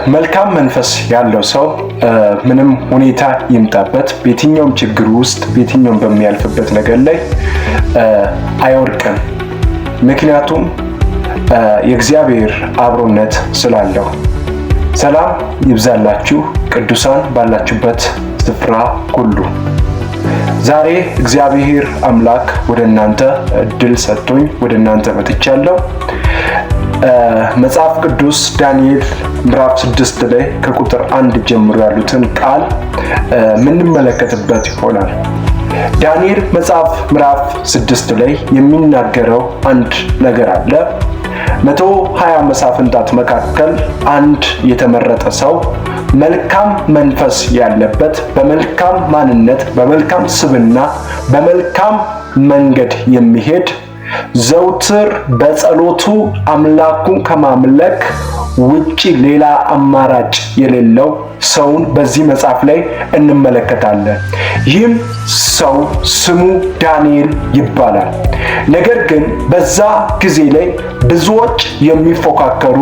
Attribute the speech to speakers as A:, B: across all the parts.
A: መልካም መንፈስ ያለው ሰው ምንም ሁኔታ ይምጣበት፣ በየትኛውም ችግር ውስጥ በየትኛውም በሚያልፍበት ነገር ላይ አይወድቅም። ምክንያቱም የእግዚአብሔር አብሮነት ስላለው። ሰላም ይብዛላችሁ ቅዱሳን ባላችሁበት ስፍራ ሁሉ። ዛሬ እግዚአብሔር አምላክ ወደ እናንተ እድል ሰጥቶኝ ወደ እናንተ መጥቻለሁ። መጽሐፍ ቅዱስ ዳንኤል ምዕራፍ 6 ላይ ከቁጥር 1 ጀምሮ ያሉትን ቃል የምንመለከትበት ይሆናል። ዳንኤል መጽሐፍ ምዕራፍ 6 ላይ የሚናገረው አንድ ነገር አለ። 120 መሳፍንታት መካከል አንድ የተመረጠ ሰው፣ መልካም መንፈስ ያለበት፣ በመልካም ማንነት፣ በመልካም ስብና፣ በመልካም መንገድ የሚሄድ፣ ዘውትር በጸሎቱ አምላኩን ከማምለክ ውጪ ሌላ አማራጭ የሌለው ሰውን በዚህ መጽሐፍ ላይ እንመለከታለን። ይህም ሰው ስሙ ዳንኤል ይባላል። ነገር ግን በዛ ጊዜ ላይ ብዙዎች የሚፎካከሩ፣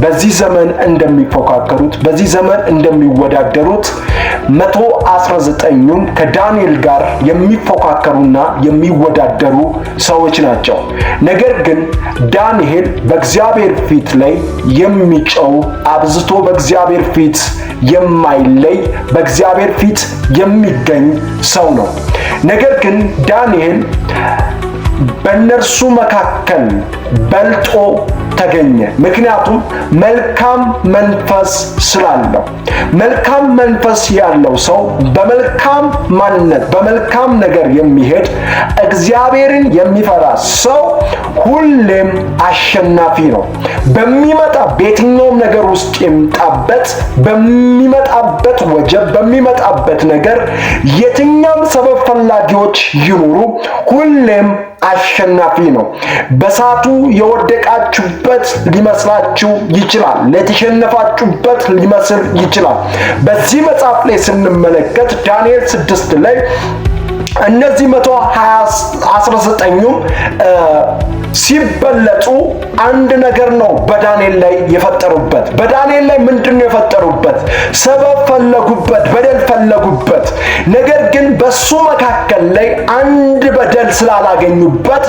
A: በዚህ ዘመን እንደሚፎካከሩት፣ በዚህ ዘመን እንደሚወዳደሩት 119ኙም ከዳንኤል ጋር የሚፎካከሩና የሚወዳደሩ ሰዎች ናቸው። ነገር ግን ዳንኤል በእግዚአብሔር ፊት ላይ የሚጮው፣ አብዝቶ በእግዚአብሔር ፊት የማይለይ፣ በእግዚአብሔር ፊት የሚገኝ ሰው ነው። ነገር ግን ዳንኤል በእነርሱ መካከል በልጦ ተገኘ። ምክንያቱም መልካም መንፈስ ስላለው። መልካም መንፈስ ያለው ሰው፣ በመልካም ማንነት በመልካም ነገር የሚሄድ፣ እግዚአብሔርን የሚፈራ ሰው ሁሌም አሸናፊ ነው። በሚመጣ በየትኛውም ነገር ውስጥ የሚመጣበት፣ በሚመጣበት ወጀብ፣ በሚመጣበት ነገር፣ የትኛውም ሰበብ ፈላጊዎች ይኑሩ፣ ሁሌም አሸናፊ ነው። በሳቱ የወደቃችሁበት ሊመስላችሁ ይችላል። የተሸነፋችሁበት ሊመስል ይችላል። በዚህ መጽሐፍ ላይ ስንመለከት ዳንኤል 6 ላይ እነዚህ 119ኙም ሲበለጡ አንድ ነገር ነው በዳንኤል ላይ የፈጠሩበት። በዳንኤል ላይ ምንድን ነው የፈጠሩበት? ሰበብ ፈለጉበት፣ በደል ፈለጉበት። ነገር ግን በሱ መካከል ላይ አንድ በደል ስላላገኙበት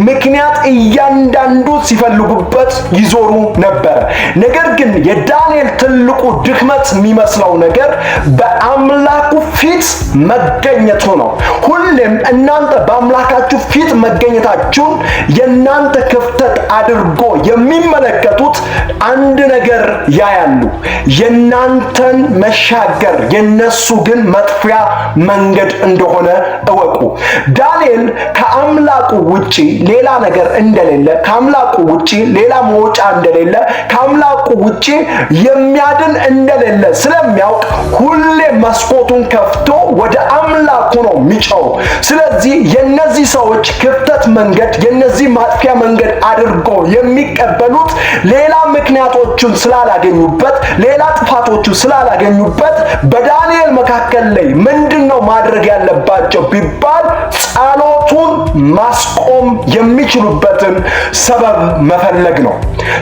A: ምክንያት እያንዳንዱ ሲፈልጉበት ይዞሩ ነበረ። ነገር ግን የዳንኤል ትልቁ ድክመት የሚመስለው ነገር በአምላኩ ፊት መገኘቱ ነው። ሁሌም እናንተ በአምላካችሁ ፊት መገኘታችሁን የእናንተ ክፍተት አድርጎ የሚመለከቱት አንድ ነገር ያያሉ። የእናንተን መሻገር የነሱ ግን መጥፊያ መንገድ እንደሆነ እወቁ። ዳንኤል ከአምላኩ ውጪ ሌላ ነገር እንደሌለ፣ ከአምላኩ ውጪ ሌላ መውጫ እንደሌለ፣ ከአምላኩ ውጪ የሚያድን እንደሌለ ስለሚያውቅ ሁሌ መስኮቱን ከፍቶ ወደ አምላኩ ነው የሚጮው። ስለዚህ የነዚህ ሰዎች ክፍተት መንገድ፣ የነዚህ ማጥፊያ መንገድ አድርጎ የሚቀበሉት ሌላ ምክንያቶቹን ስላላገኙበት፣ ሌላ ጥፋቶቹን ስላላገኙበት በዳንኤል መካከል ላይ ምንድን ነው ማድረግ ያለባቸው ቢባል ጸሎቱን ማስቆም የሚችሉበትን ሰበብ መፈለግ ነው።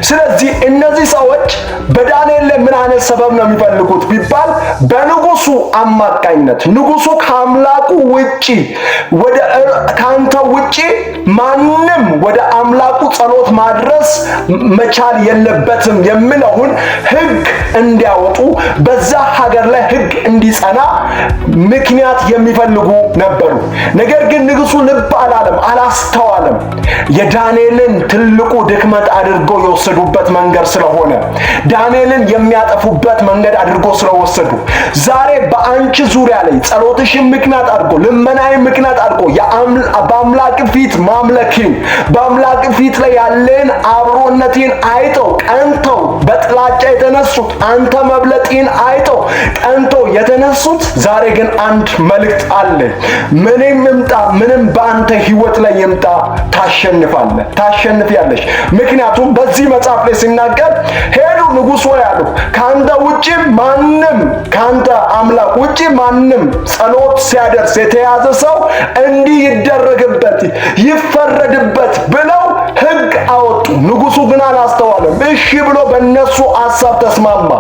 A: ስለዚህ እነዚህ ሰዎች በዳንኤል ላይ ምን አይነት ሰበብ ነው የሚፈልጉት ቢባል በንጉሱ አማካኝነት ንጉሱ ከአምላኩ ውጪ ወደ ከአንተ ውጪ ማንም ወደ አምላኩ ጸሎት ማድረስ መቻል የለበትም የሚለውን ሕግ እንዲያወጡ፣ በዛ ሀገር ላይ ሕግ እንዲጸና ምክንያት የሚፈልጉ ነበሩ። ነገር ግን ንጉሱ ልብ አላለም፣ አላስተዋለም። የዳንኤልን ትልቁ ድክመት አድርገው የወሰዱበት መንገድ ስለሆነ፣ ዳንኤልን የሚያጠፉበት መንገድ አድርጎ ስለወሰዱ፣ ዛሬ በአንቺ ዙሪያ ላይ ጸሎትሽን ምክንያት አድርጎ፣ ልመናዬን ምክንያት አድርጎ፣ በአምላክ ፊት ማምለክን፣ በአምላክ ፊት ላይ ያለን አብሮነቴን አይተው ቀንተው በጥላቻ የተነሱት፣ አንተ መብለጤን አይተው ቀንተው የተነሱት፣ ዛሬ ግን አንድ መልእክት አለ። ምንም ይምጣ ምንም፣ በአንተ ህይወት ላይ ይምጣ፣ ታሸንፋለህ፣ ታሸንፊያለሽ። ምክንያቱም በዚህ መጽሐፍ ላይ ሲናገር ሄዱ፣ ንጉሥ ሆይ አሉ፣ ከአንተ ውጪ ማንም፣ ከአንተ አምላክ ውጪ ማንም ጸሎት ሲያደርስ የተያዘ ሰው እንዲህ ይደረግበት፣ ይፈረድበት ብለው ህግ አወጡ። ንጉሱ ግን አላስተዋለም። እሺ ብሎ በእነሱ በእነሱ ሐሳብ ተስማማ።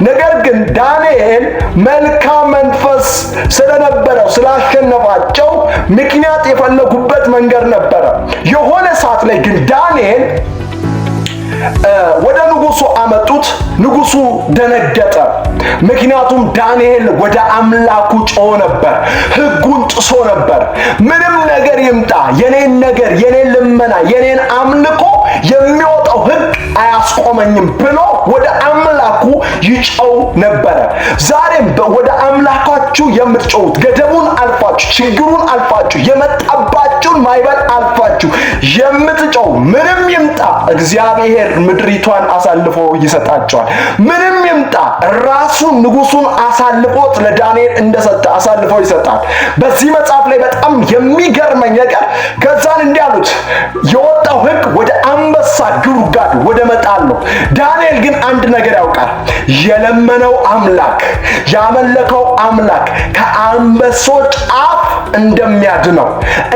A: ነገር ግን ዳንኤል መልካም መንፈስ ስለነበረው ስላሸነፋቸው ምክንያት የፈለጉበት መንገድ ነበረ። የሆነ ሰዓት ላይ ግን ዳንኤል ወደ ንጉሱ አመጡት። ንጉሱ ደነገጠ። ምክንያቱም ዳንኤል ወደ አምላኩ ጮሆ ነበር፣ ሕጉን ጥሶ ነበር። ምንም ነገር ይምጣ፣ የኔን ነገር፣ የኔን ልመና፣ የኔን አምልኮ የሚወጣው ሕግ አያስቆመኝም ብሎ ወደ አምላኩ ይጮው ነበረ። ዛሬም ወደ አምላካችሁ የምትጮሁት፣ ገደቡን አልፋችሁ፣ ችግሩን አልፋችሁ፣ የመጣባችሁን ማዕበል አልፋችሁ የምትጮው፣ ምንም ይምጣ እግዚአብሔር ምድሪቷን አሳልፎ ይሰጣቸዋል። ምንም ይምጣ ራሱን ንጉሱን አሳልፎት ለዳንኤል እንደሰጠ አሳልፎ ይሰጣል። በዚህ መጽሐፍ ላይ በጣም የሚገርመኝ ነገር ከዛን እንዲህ አሉት፣ የወጣው ሕግ ወደ አንበሳ ጉድጓድ ወደ መጣል ነው። ዳንኤል ግን አንድ ነገር ያውቃል። የለመነው አምላክ፣ ያመለከው አምላክ ከአንበሶች አፍ እንደሚያድነው፣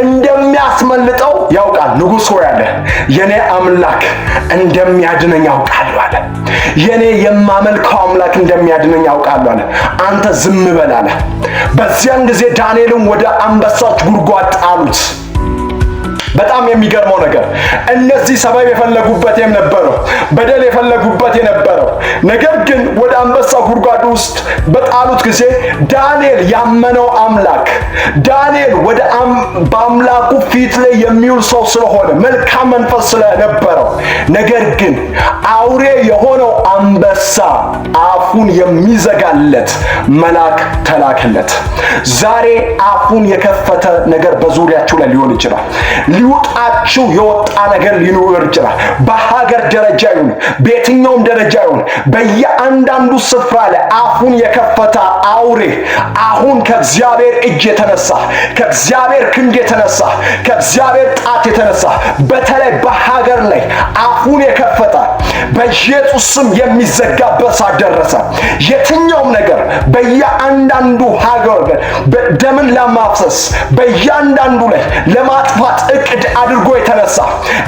A: እንደሚያስመልጠው ያውቃል። ንጉሥ ሆይ አለ፣ የኔ አምላክ እንደሚያድነኝ ያውቃለሁ አለ። የኔ የማመልከው አምላክ እንደሚያድነኝ ያውቃለሁ አለ። አንተ ዝም በል አለ። በዚያን ጊዜ ዳንኤልን ወደ አንበሳዎች ጉድጓድ ጣሉት። በጣም የሚገርመው ነገር እነዚህ ሰበብ የፈለጉበት የነበረው፣ በደል የፈለጉበት የነበረው፣ ነገር ግን ወደ አንበሳ ጉድጓድ ውስጥ በጣሉት ጊዜ ዳንኤል ያመነው አምላክ፣ ዳንኤል ወደ በአምላኩ ፊት ላይ የሚውል ሰው ስለሆነ፣ መልካም መንፈስ ስለነበረው፣ ነገር ግን አውሬ የሆነው አንበሳ አፉን የሚዘጋለት መልአክ ተላከለት። ዛሬ አፉን የከፈተ ነገር በዙሪያችሁ ላይ ሊሆን ይችላል። ሊውጣችሁ የወጣ ነገር ሊኖር ይችላል። በሀገር ደረጃ ይሁን፣ በየትኛውም ደረጃ ይሁን፣ በየአንዳንዱ ስፍራ ላይ አፉን የከፈተ አውሬ አሁን ከእግዚአብሔር እጅ የተነሳ፣ ከእግዚአብሔር ክንድ የተነሳ፣ ከእግዚአብሔር ጣት የተነሳ፣ በተለይ በሀገር ላይ አፉን የከፈተ በኢየሱስ ስም የሚዘጋበት ሰዓት ደረሰ። የትኛውም ነገር በየአንዳንዱ ሀገር ደምን ለማፍሰስ፣ በእያንዳንዱ ላይ ለማጥፋት እቅድ አድርጎ የተነሳ፣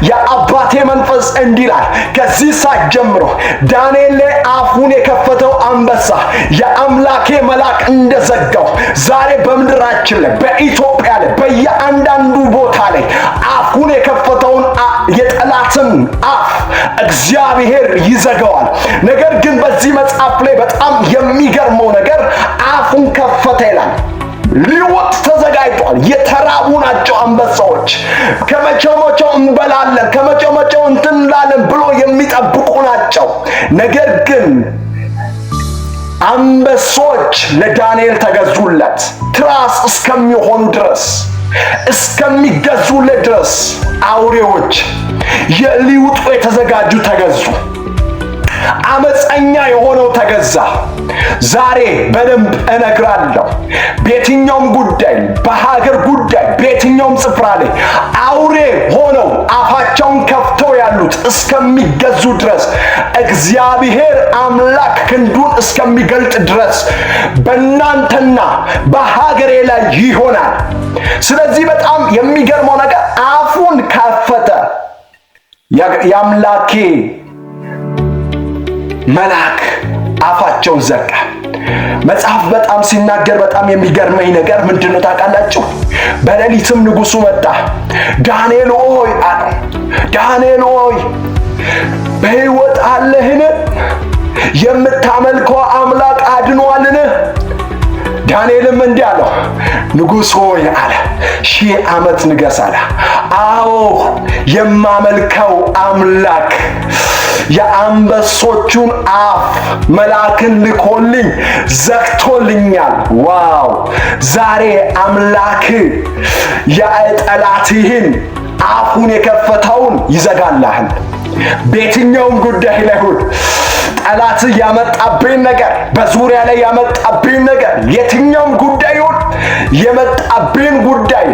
A: የአባቴ መንፈስ እንዲህ ይላል፣ ከዚህ ሰዓት ጀምሮ ዳንኤል ላይ አፉን የከፈተው አንበሳ የአምላኬ መልአክ እንደዘጋው ዛሬ በምድራችን ላይ፣ በኢትዮጵያ ላይ፣ በየአንዳንዱ ቦታ ላይ አፉን የከፈተውን የጠላትን አፍ እግዚአብሔር ይዘጋዋል። ነገር ግን በዚህ መጽሐፍ ላይ በጣም የሚገርመው ነገር አፉን ከፈተ ይላል። ሊወጥ ተዘጋጅቷል። የተራቡ ናቸው አንበሳዎች። ከመቼው መቼው እንበላለን፣ ከመቼው መቼው እንትን እንላለን ብሎ የሚጠብቁ ናቸው። ነገር ግን አንበሶች ለዳንኤል ተገዙለት፣ ትራስ እስከሚሆኑ ድረስ፣ እስከሚገዙለት ድረስ አውሬዎች የሊውጡ የተዘጋጁ ተገዙ። አመፀኛ የሆነው ተገዛ። ዛሬ በደንብ እነግራለሁ። በየትኛውም ጉዳይ፣ በሀገር ጉዳይ፣ በየትኛውም ስፍራ ላይ አውሬ ሆነው አፋቸውን ከፍተው ያሉት እስከሚገዙ ድረስ፣ እግዚአብሔር አምላክ ክንዱን እስከሚገልጥ ድረስ በእናንተና በሀገሬ ላይ ይሆናል። ስለዚህ በጣም የሚገርመው ነገር አፉን ከፈተ፣ የአምላኬ መልአክ አፋቸውን ዘጋ። መጽሐፍ በጣም ሲናገር በጣም የሚገርመኝ ነገር ምንድን ነው ታውቃላችሁ? በሌሊትም ንጉሱ መጣ። ዳንኤል ሆይ አለው። ዳንኤል ሆይ፣ በሕይወት አለህን? የምታመልከው አምላክ አድኖሃልን? ዳንኤልም እንዲህ አለው፣ ንጉሥ ሆይ አለ፣ 1000 ዓመት ንገስ አለ። አዎ፣ የማመልከው አምላክ የአንበሶቹን አፍ መልአክን ልኮልኝ ዘግቶልኛል። Wow! ዛሬ አምላክ የጠላትህን አፉን የከፈተውን ይዘጋልሃል። በየትኛውም ጉዳይ ላይ ሁን፣ ጠላት ያመጣብኝ ነገር፣ በዙሪያ ላይ ያመጣብኝ ነገር፣ የትኛውም ጉዳይ ይሁን የመጣብኝ ጉዳይ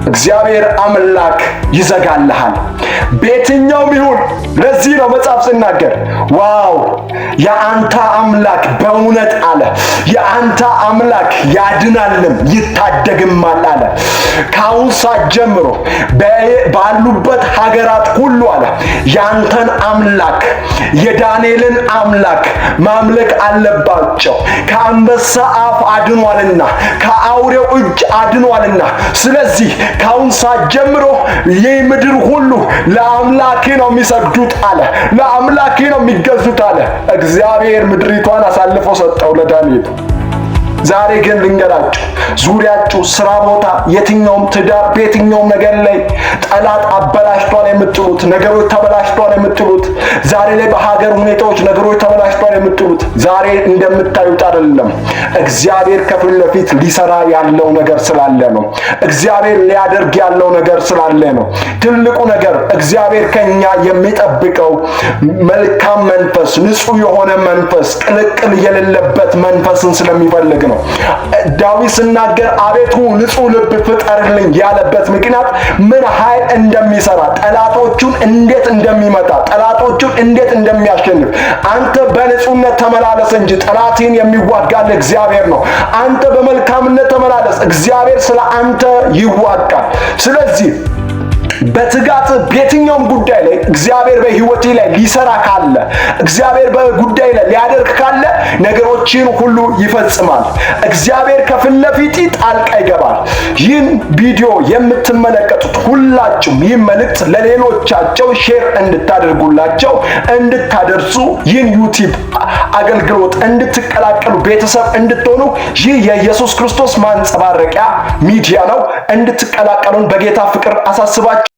A: እግዚአብሔር አምላክ ይዘጋልሃል። በየትኛውም ይሁን። ለዚህ ነው መጽሐፍ ሲናገር wow የአንተ አምላክ በእውነት አለ፣ የአንተ አምላክ ያድናልም ይታደግማል አለ። ከአሁን ሰዓት ጀምሮ ባሉበት ሀገራት ሁሉ አለ ያንተን አምላክ የዳንኤልን አምላክ ማምለክ አለባቸው። ከአንበሳ አፍ አድኗልና፣ ከአውሬው እጅ አድኗልና። ስለዚህ ከአሁን ሰዓት ጀምሮ ይህ ምድር ሁሉ ለአምላኬ ነው የሚሰግዱት አለ። ለአምላኬ ነው የሚገዙት አለ። እግዚአብሔር ምድሪቷን አሳልፎ ሰጠው ለዳንኤል። ዛሬ ግን ልንገራችሁ፣ ዙሪያችሁ፣ ስራ ቦታ፣ የትኛውም ትዳር፣ በየትኛውም ነገር ላይ ጠላት አበላሽቷል የምትሉት ነገሮች ተበላሽቷል የምትሉት፣ ዛሬ ላይ በሀገር ሁኔታዎች ነገሮች ተበላሽቷል የምትሉት ዛሬ እንደምታዩት አይደለም። እግዚአብሔር ከፊት ለፊት ሊሰራ ያለው ነገር ስላለ ነው። እግዚአብሔር ሊያደርግ ያለው ነገር ስላለ ነው። ትልቁ ነገር እግዚአብሔር ከኛ የሚጠብቀው መልካም መንፈስ፣ ንጹህ የሆነ መንፈስ፣ ቅልቅል የሌለበት መንፈስን ስለሚፈልግ ነው። ዳዊት ሲናገር አቤቱ ንጹህ ልብ ፍጠርልኝ ያለበት ምክንያት ምን ኃይል እንደሚሰራ፣ ጠላቶቹን እንዴት እንደሚመታ፣ ጠላቶቹን እንዴት እንደሚያሸንፍ። አንተ በንጹህነት ተመላለስ እንጂ ጠላትህን የሚዋጋልህ እግዚአብሔር ነው። አንተ በመልካምነት ተመላለስ፣ እግዚአብሔር ስለ አንተ ይዋጋል። ስለዚህ በትጋት በየትኛውም ጉዳይ ላይ እግዚአብሔር በሕይወቴ ላይ ሊሰራ ካለ፣ እግዚአብሔር በጉዳይ ላይ ሊያደርግ ካለ ነገሮችን ሁሉ ይፈጽማል። እግዚአብሔር ከፊት ለፊት ጣልቃ ይገባል። ይህን ቪዲዮ የምትመለከቱት ሁላችሁም ይህን መልእክት ለሌሎቻቸው share እንድታደርጉላቸው፣ እንድታደርሱ፣ ይህን YouTube አገልግሎት እንድትቀላቀሉ፣ ቤተሰብ እንድትሆኑ፣ ይህ የኢየሱስ ክርስቶስ ማንጸባረቂያ ሚዲያ ነው። እንድትቀላቀሉን በጌታ ፍቅር አሳስባችሁ